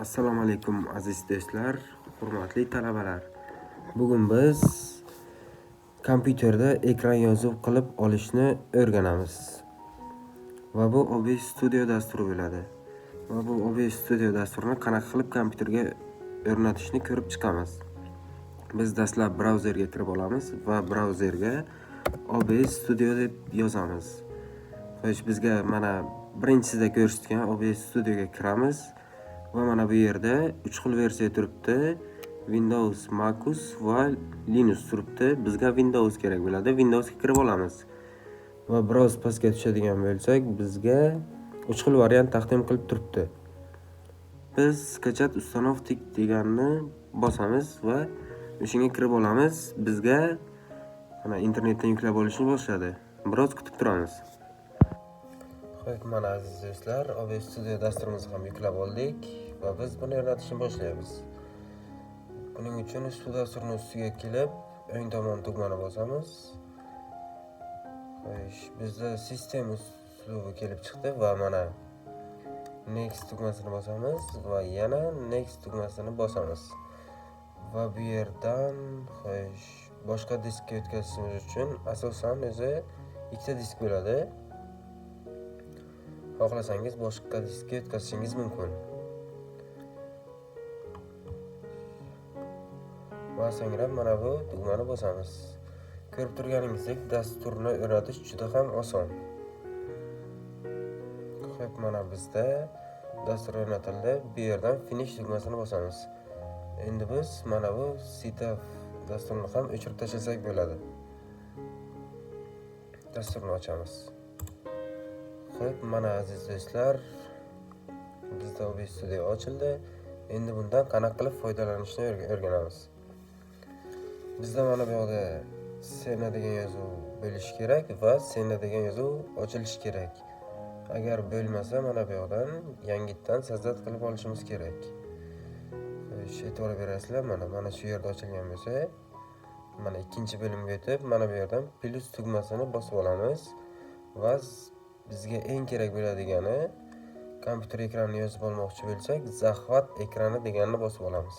Assalomu alaykum, aziz do'stlar, hurmatli talabalar. Bugun biz kompyuterda ekran yozuv qilib olishni o'rganamiz. Va bu OBS Studio dasturi bo'ladi. Va bu OBS Studio dasturini qanaqa qilib kompyuterga o'rnatishni ko'rib chiqamiz. Biz dastlab brauzerga kirib olamiz va brauzerga OBS Studio deb yozamiz. Xo'sh, bizga mana birinchisida ko'rsatgan OBS Studioga kiramiz. Va mana bu yerda 3 xil versiya turibdi. Windows, macOS va Linux turibdi. Bizga Windows kerak bo'ladi. Windowsga kirib olamiz. Va biroz pastga tushadigan bo'lsak, bizga 3 xil variant taqdim qilib turibdi. Biz "Скачать установить" deganni bosamiz va o'shanga kirib olamiz. Bizga mana internetdan yuklab olishni boshladi. Biroz kutib turamiz. Xo'p, mana, aziz do'stlar, OBS Studio dasturimizni ham yuklab oldik va biz buni o'rnatishni boshlaymiz. Buning uchun ushbu dasturni ustiga kelib, o'ng tomon tugmani bosamiz. Xo'sh, bizda sistem uslubi kelib chiqdi va mana Next tugmasini bosamiz va yana Next tugmasini bosamiz. Va bu yerdan, xo'sh, boshqa diskka o'tkazishimiz uchun asosan o'zi ikkita disk bo'ladi. Xohlasangiz, boshqa diskka o'tkazishingiz mumkin. Va so'ngra mana bu tugmani bosamiz. Ko'rib turganingizdek, dasturni o'rnatish juda ham oson. Xo'p, mana bizda dastur o'rnatildi. Bu yerdan Finish tugmasini bosamiz. Endi biz mana bu Setup dasturini ham o'chirib tashlasak bo'ladi. Dasturni ochamiz. Xo'p, mana, aziz do'stlar, bizda OBS Studio ochildi. Endi bundan qanaqa qilib foydalanishni o'rganamiz. Bizda mana bu yoqda "Сцена" degan yozuv bo'lishi kerak va "Сцена" degan yozuv ochilishi kerak. Agar bo'lmasa, mana bu yoqdan yangitdan создать qilib olishimiz kerak. Xo'sh, e'tibor berasizlar, mana shu yerda ochilgan bo'lsa, mana ikkinchi bo'limga o'tib, mana bu yerdan plyus tugmasini bosib olamiz va bizga eng kerak bo'ladigani, kompyuter ekranini yozib olmoqchi bo'lsak, "Захват экрана" deganini bosib olamiz.